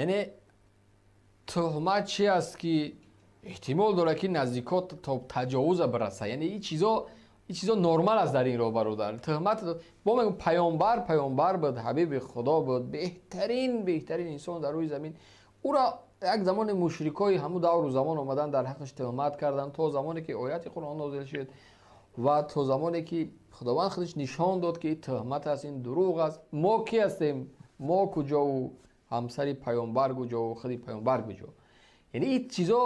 Яъне туҳмат чи аст, ки эҳтимол дорад, ки наздикот то таҷовуза бираса. Яъне ин чизо нормал аст дар ин роҳ, бародар. Туҳмат бо мегӯм, паёмбар паёмбар буд, ҳабиби Худо буд, беҳтарин инсон дар рӯи замин. Ӯро як замоне мушрикои ҳамун давру замон омадан, дар ҳаққаш туҳмат карданд, то замоне ки ояти Қуръон нозил шуд ва то замоне ки Худованд худаш нишон дод, ки ин туҳмат аст, ин дурӯғ аст. Мо кӣ ҳастем? Мо куҷову ҳамсари паёмбар куҷову худи паёмбар куҷо? Яъне ин чизо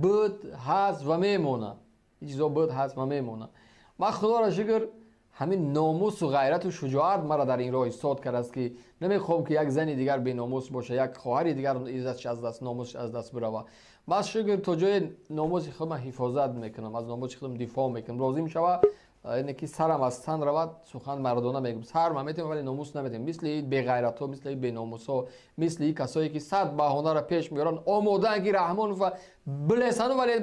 буд, ҳаст ва мемонад. Ин чизо буд, ҳаст ва мемонад. Ман, Худоро шукр, ҳамин номусу ғайрату шуҷоат маро дар ин роҳ истод кардааст, ки намехоҳам, ки як зани дигар беномус боша, як хоҳари дигар иззатш аз даст, номусш аз даст бирава. Ман, шукр, то ҷои номуси худам ҳифозат мекунам, аз номуси худам дифоъ мекунам. Лозим шава, ине ки сарам аз тан равад, сухан мардона мегӯм, сар ма метем, вале номус наметем. Мисли беғайратҳо, мисли беномусҳо, мисли касое ки сад баҳонаро пеш меоранд, омодаанд, ки Раҳмонова билесану, вале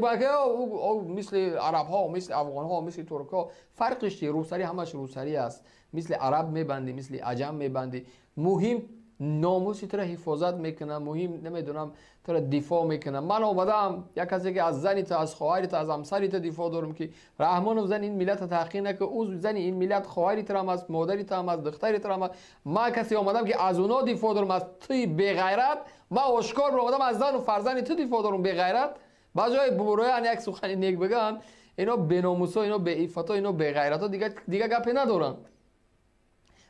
мисли арабҳо, мисли афғонҳо, мисли туркҳо. Фарқиш чи? Рӯсарӣ ҳамаш рӯсарӣ аст. Мисли араб мебандӣ, мисли аҷам мебандӣ, муҳим номуси туро ҳифозат мекунам, муҳим, намедонам, туро дифоъ мекунам. Ман омадаам, як касе ки аз зани ту, аз хоҳари ту, аз ҳамсари ту дифоъ дорам, ки Раҳмонов, зани ин миллата таҳқир накун. Ӯ зани ин миллат, хоҳари турам аст, модари туам аст, духтари турам аст. Ман касе омадам, ки аз оно дифоъ дорам, аз туи беғайрат. Ман ошкор омадам, аз зану фарзанди ту дифоъ дорам, беғайрат. Ба ҷои бубуроян як сухани нек бигӯянд, ино беномусо, ино беиффато, ино беғайрато дига гапе надоранд.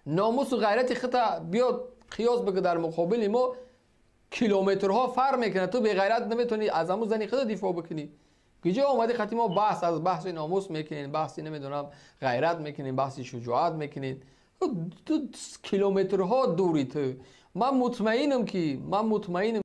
Номусу ғайрати хута биё қиёс бикун, дар муқобили мо километрҳо фарқ мекунад. Ту беғайрат наметавонӣ аз ҳамун зани худа дифоъ бикунӣ. Куҷо омадӣ хати мо баҳс аз баҳси номус мекунед, баҳси, намедонам, ғайрат мекунед, баҳси шуҷоат мекунед? Ту километрҳо дури ту. Ман мутмаинам, ки ман мутмаинам.